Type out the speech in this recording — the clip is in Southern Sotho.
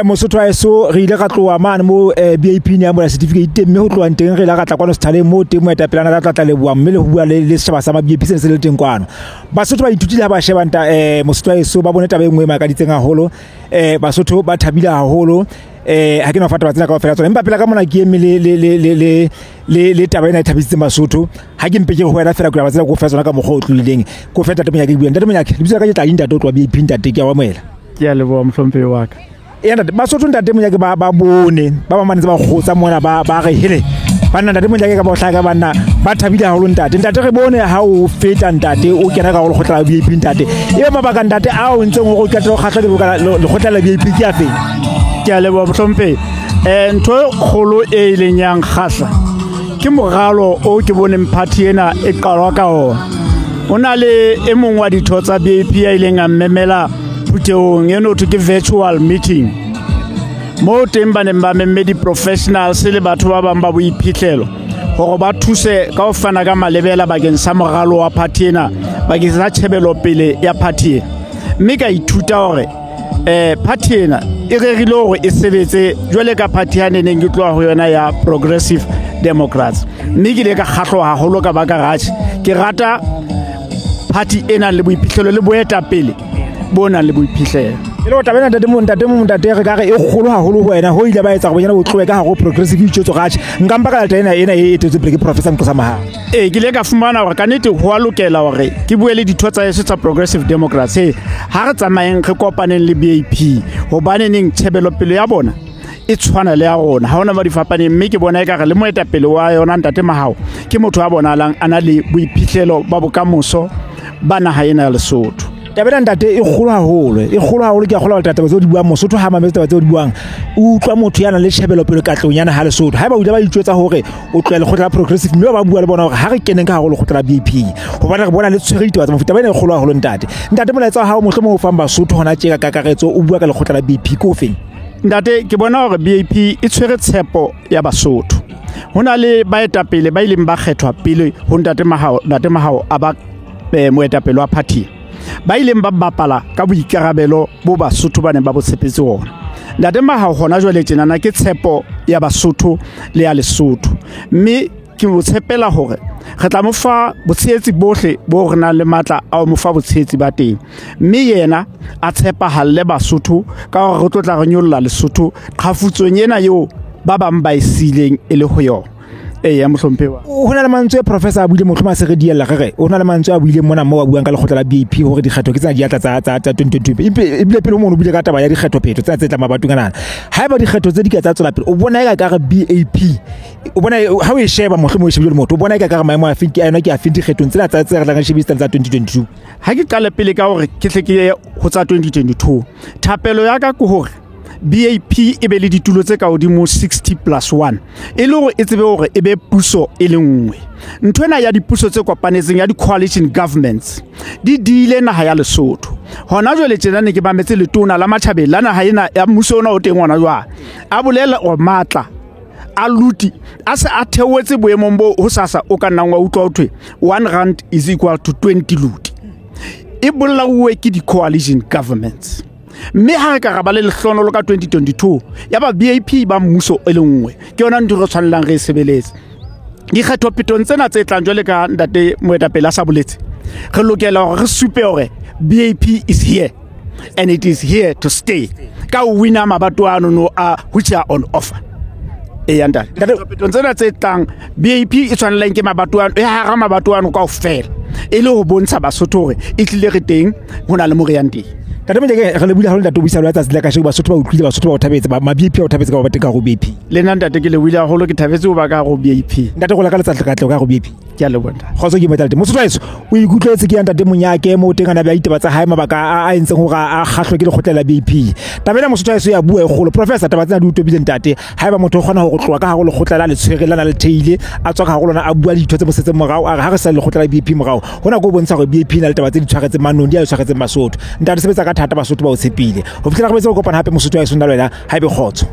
Mosotho wa heso, re ile ra tloha mane mo BAP ne amohela certificate, mme ho tlohang teng re ile ra tla kwano sethaleng moo teng moetapele ana tla tla leboha mme le ho bua le setjhaba sa ma-BAP se ne se le teng kwano. Basotho ba ithutile ha ba sheba mosotho wa heso, ba bone taba e nngwe e makaditseng haholo. Basotho ba thabile haholo. Ha ke no fa taba tsena kaofela tsona, empa pela ka mona ke eme le taba ena e thabisitseng Basotho. Ha ke mpe ke ho wena fela taba tsena ko fa tsona ka mokgwa o tlohileng. Ko fe Ntate Monyake ke bua. Ntate Monyake, lebitso la ka ke Tladi, ntate o tloha BAP, ntate ke a o amohela. Ke a leboha mohlomphehi wa ka. Ya ntate, Basotho Ntate Monyake ba bone ba bang ba ntse ba kgotsa mona ba re hele banna Ntate Monyake ka bohlaka banna ba thabile haholo ntate. Ntate re bone ha o feta ntate o kena ka ho lekgotla la BAP ntate. Ebe mabaka ntate ao ntseng hore o qetelle ho kgahlwa ke lekgotla la BAP ke a feng? Ke a leboha mohlomphehi. Ntho e kgolo e ileng ya nkgahla ke moralo o ke boneng party ena e qalwa ka ona. Ho na le e mong wa ditho tsa BAP ya ileng a mmemela phuthehong eno thwe ke virtual meeting, moo teng ba neng ba memme di-professionals le batho ba bang ba boiphihlelo hore ba thuse ka ho fana ka malebela bakeng sa moralo wa party ena, bakeng sa tjhebelopele ya party ena. Mme ka ithuta hore party ena e rerile hore e sebetse jwale ka party ya neneng ke tloha ho yona ya Progressive Democrats. Mme ke ile ka kgahlwa haholo ka baka ratjhe, ke rata party e nang le boiphihlelo le boetapele bo nang le boiphihlelo. E le taba ena ntate ntate re ka re e kgolo haholo ho wena, ho ile ba etsa gore bonyana o tlohe ka hare ho Progressive itjwetso ratjhe. Nka mpa ka lata ena e etetswe pele ke Professor Nqosa Mahao. Ke ile ka fumana hore kannete ho a lokela hore ke bue le ditho tsa heso tsa Progressive Democrats. Ha re tsamayeng re kopaneng le BAP, hobane neng tjhebelopele ya bona e tshwana le ya rona, ha hona mo di fapaneng. Mme ke bona ekare le moetapele wa yona Ntate Mahao ke motho a bonahalang a na le boiphihlelo ba bokamoso ba naha ena ya Lesotho. Taba ena ntate e kgolo haholo, e kgolo haholo. Ke a kgolwa hore taba tseo di buang Mosotho ha mametse taba tseo di buang, o utlwa motho ya nang le tjhebelopele katlehong ya naha Lesotho. Haeba o ile ba itjwetsa hore o tlohela lekgotla la Progressive, mme ba bua le bona hore ha re keneng ka hare ho lekgotla la BAP, hobane re bona le tshwere ditaba tsa mofuta. Taba ena e kgolo haholo ntate. Ntate, molaetsa wa hao mohlomong o fang Basotho hona tje ka kakaretso, o bua ka lekgotla la BAP ke o feng? Ntate, ke bona hore BAP e tshwere tshepo ya Basotho. Ho na le baetapele ba ileng ba kgethwa pele ho Ntate Mahao, Ntate Mahao a ba moetapele wa party, ba ileng ba bapala ka boikarabelo bo Basotho ba neng ba bo tshepetse ona. Ntate Mahao hona jwale tjenana ke tshepo ya Basotho le ya Lesotho, mme ke mo tshepela hore re tla mo fa botshehetsi bohle bo re nang le matla a ho mo fa botshehetsi ba teng, mme yena a tshepahalle Basotho ka hore re tlo tla re nyolla Lesotho qhafutsong ena eo ba bang ba e siileng e le ho yona. Eya mohlomphehi wa. Ho na le mantswe a professor a buile mohlomong a se re diella re re ho na le mantswe a buileng mona moo a buang ka lekgotla la BAP hore dikgetho ke tsena di atla tsa 2022. Ebile pele ho mono o buile ka taba ya dikgetho phetho tsena tse tlang mabatong anana. Haeba dikgetho tse di ka tsa tswela pele, o bona eka ka re BAP, o bona ha o e sheba mohlomong o e shebile le motho, o bona eka ka re maemo a feng ke a yona ke a feng dikgethong tsena tsa tse re tlang re shebisang tsa 2022? Ha ke qale pele ka hore ke tle ke ye ho tsa 2022, thapelo ya ka ke hore BAP e be le ditulo tse ka hodimo 60+1, e le hore e tsebe hore e be puso e le nngwe. Ntho ena ya dipuso tse kopanetseng ya di-coalition governments di diile naha ya Lesotho. Hona jwale tjena ne ke mametse letona la matjhabeng la naha ena ya mmuso ona o teng hona jwale, a bolela hore matla a luti a se a theohetse boemong bo ho sasa o ka nnang wa utlwa ho thwe 1 rand is equal to 20 luti. E bolauwe ke di-coalition governments. Mme ha re ka ra ba le lehlohonolo ka 2022 ya ba BAP ba mmuso e le nngwe, ke yona ntho re tshwanelang re e sebeletse. Dikgetho-phetong tsena tse tlang jwale ka ntate moetapele a sa boletse, re lokela hore re supe hore BAP is here and it is here to stay, ka ho wina mabato ano no a which are on offer. Eya ntate, dikgetho-phetong tsena tse tlang BAP e tshwanelang ke mabato ano, e hara mabato ano kaofela, e le ho bontsha Basotho hore e tlile re teng, ho na le mo re yang teng. Ntate Monyake, re lebohile haholo ntate o buisa le letsatsi la kasheko. Basotho ba utlwile, Basotho ba o thabetse, ma BAP a o thabetse ka ba teng ka ho BAP. Le nna ntate ke lebohile haholo, ke thabetse ho ba ka ho BAP. Ntate go la ka letsatsi katleho ka ho BAP. Ke a leboha ntate. Kgotso ke moetapele. Mosotho wa heso, o ikutlwetse ke ya Ntate Monyake moo teng a na be a ditaba tsa hae mabaka a entseng hore a kgahlwe ke lekgotla la BAP. Taba ena mosotho wa heso ya bua e kgolo. Professor, taba tsena di o tobile ntate. Haeba motho o kgona ho tloha ka hare ho lekgotla la letshwere la na le theile, a tswa ka hare ho lona a bua dintho tse mo setseng morao, a re ha re sa lekgotla la BAP morao, hona ke ho bontsha hore BAP e na le taba tse di tshwaretseng manong, di a tshwaretseng Basotho. Ntate sebetsa ka thata, Basotho ba o tshepile. Ho fihlela re betse ho kopana hape mosotho wa heso nna le wena, ha ebe kgotso.